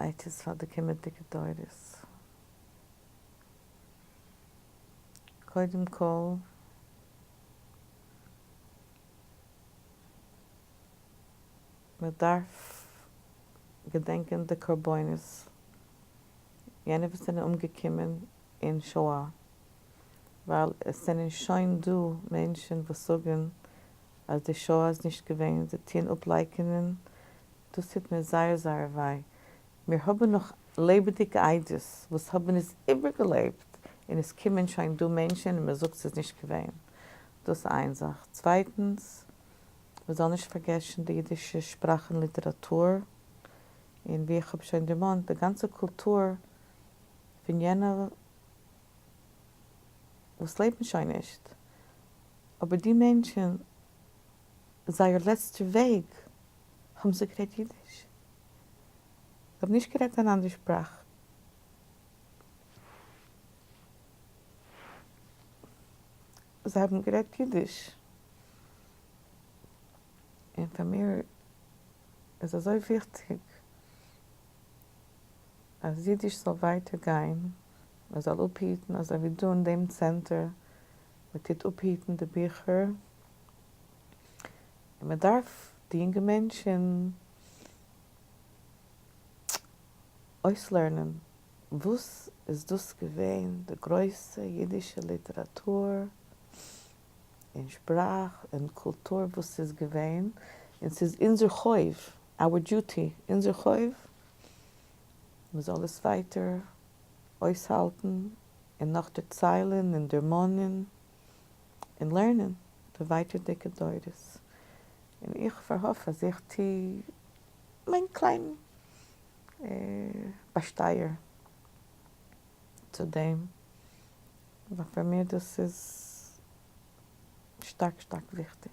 עצות פאר די קומענדיגע דורות. קודם כל, מען דארף געדענקען די קרבנות, יענע וואס זענען אומגעקומען אין שואה, ווייל עס זענען שוין דא מענטשן וואס זאגן אז די שואה איז נישט געווען, זיי טוען אפלייקענען, דאס טוט מיר זייער זייער וויי, מיר האבן נאך לעבעדיגע עדות וואס האבן עס איבערגעלעבט, און עס קומען שוין דא מענטשן און מען זאגט ס'איז נישט געווען. דאס איין זאך. צווייטנס, מען זאל נישט פארגעסן די אידישע שפראך און ליטעראטור, און ווי איך האב שוין דערמאנט, די גאנצע קולטור פון יענע וואס לעבן שוין נישט, אבער די מענטשן, זייער לעצטע וועג האבן זיי גערעדט אידיש. זיי האבן נישט גערעדט אן אנדער שפראך. זיי האבן גערעדט אידיש. און פאר מיר איז אזוי וויכטיג אז אידיש זאל ווייטער גיין, מען זאל אפהיטן אזוי ווי דא אין דעם צענטער, מען טוט אפהיטן די ביכער, און מען דארף די יונגע מענטשן אויסלערנען וואס איז דאס געווען די גרויסע אידישע ליטעראטור און שפראך און קולטור וואס ס'איז געווען, און ס'איז אונזער חוב, our duty, אונזער חוב מ'זאל עס ווייטער אויסהאלטן און נאך דערציילן און דערמאנען און לערנען די ווייטערדיגע דורות, און איך פארהאף אז איך טו מיין קליין באשטייער צו דעם, ווייל פאר מיר דאס איז שטארק שטארק וויכטיג.